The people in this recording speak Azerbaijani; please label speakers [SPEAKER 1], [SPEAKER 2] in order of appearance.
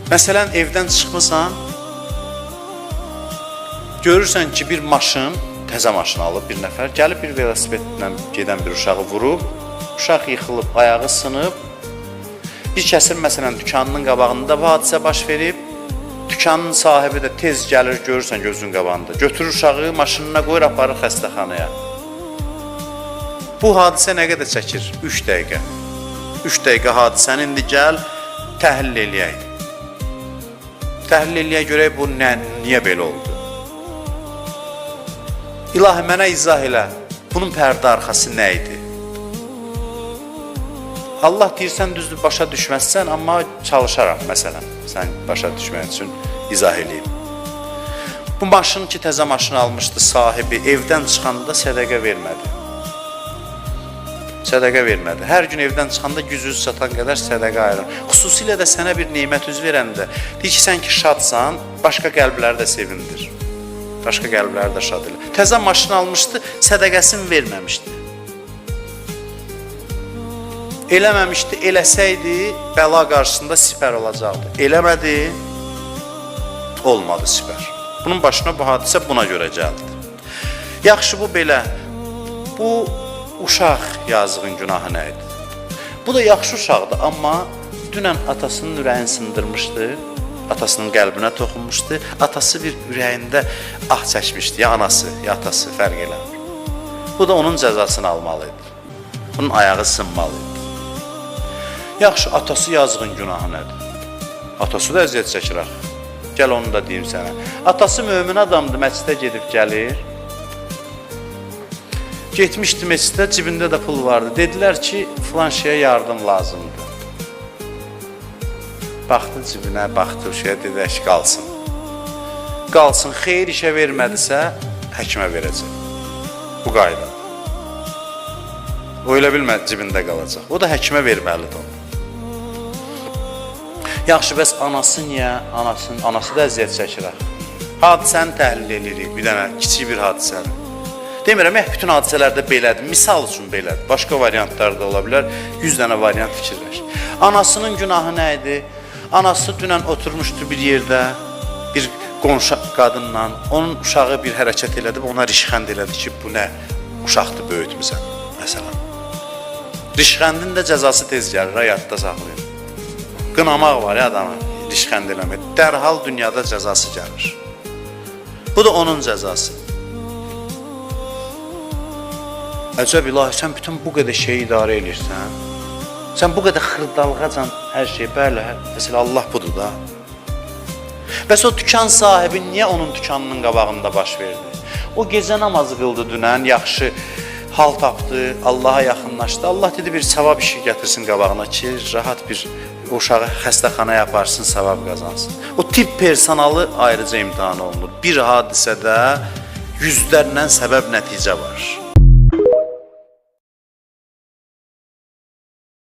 [SPEAKER 1] Məsələn, evdən çıxmısan, görürsən ki, bir maşın, təzə maşın alıb bir nəfər, gəlib bir velosipedlə gedən bir uşağı vurub, uşaq yıxılıb, ayağı sınıb. Bir kəsin məsələn dükanının qabağında bu hadisə baş verib, dükanın sahibi də tez gəlir, görürsən gözünün qabağında. Götürür uşağı, maşınına qoyur, aparır xəstəxanaya. Bu hadisə nə qədər çəkir? 3 dəqiqə. 3 dəqiqə hadisəni indi gəl təhlil eləyək. Təhlil eləyək görək bu nə, niyə belə oldu? İlahi mənə izah elə. Bunun pərdə arxası nə idi? Allah deyirsən düzdür başa düşməzsən, amma çalışaram məsələn sən başa düşmək üçün izah eləyim. Bu maşın ki təzə maşın almışdı sahibi, evdən çıxanda sədəqə vermədi. Sədəqə vermədi. Hər gün evdən çıxanda gücünüz çatan qədər sədəqə ayırın. Xüsusilə də sənə bir nemət üz verəndə, deyir ki, sən ki şadsan, başqa qəlbləri də sevindir. Başqa qəlbləri də şad elə. Təzə maşın almışdı, sədəqəsini verməmişdi. Eləməmişdi, eləsəydi bəla qarşısında sipər olacaqdı. Eləmədi, olmadı sipər. Bunun başına bu hadisə buna görə gəldi. Yaxşı, bu belə. Bu uşaq yazığın günahı nə idi? Bu da yaxşı uşaqdır, amma dünən atasının ürəyini sındırmışdı, atasının qəlbinə toxunmuşdu. Atası bir ürəyində ah çəkmişdi, ya anası, ya atası, fərq eləmir. Bu da onun cəzasını almalı idi. Bunun ayağı sınmalı idi. Yaxşı, atası yazığın günahı nədir? Atası da əziyyət çəkir axı. Gəl onu da deyim sənə. Atası mömin adamdır, məscidə gedib gəlir. Getmişdi məscidə, cibində də pul vardı. Dedilər ki, filan şeyə yardım lazımdır. Baxdı cibinə, baxdı şeyə, dedi, əş qalsın. Qalsın, xeyir işə vermədisə, həkimə verəcək. Bu qayda. O elə bilmə cibində qalacaq. O da həkimə verməlidir onu. Yaxşı, bəs anası niyə? Anasının, anası da əziyyət çəkir axı. Hadisəni təhlil edirik, bir dənə kiçik bir hadisəni. Demirəm, bütün hadisələrdə belədir. Misal üçün belədir. Başqa variantlar da ola bilər. 100 dənə variant fikirləş. Anasının günahı nə idi? Anası dünən oturmuşdu bir yerdə, bir qonşu qadınla. Onun uşağı bir hərəkət elədi, ona rişxənd elədi ki, bu nə uşaqdır böyütmüsən, məsələn. Rişxəndin də cəzası tez gəlir, ha, yadda saxlayın. Qınamaq var ya adamı, rişxənd eləmək. Dərhal dünyada cəzası gəlir. Bu da onun cəzası. Əcəb ilahi, sən bütün bu qədər şeyi idarə eləyirsən. Sən bu qədər xırdalğacan hər şey, bəli, məsələ Allah budur da. Bəs o dükan sahibi niyə onun dükanının qabağında baş verdi? O gecə namazı qıldı dünən, yaxşı hal tapdı, Allaha yaxınlaşdı. Allah dedi bir savab işi gətirsin qabağına ki, rahat bir uşağı xəstəxanaya aparsın, savab qazansın. O tibb personalı ayrıca imtahan olunur. Bir hadisədə yüzlərlə səbəb nəticə var.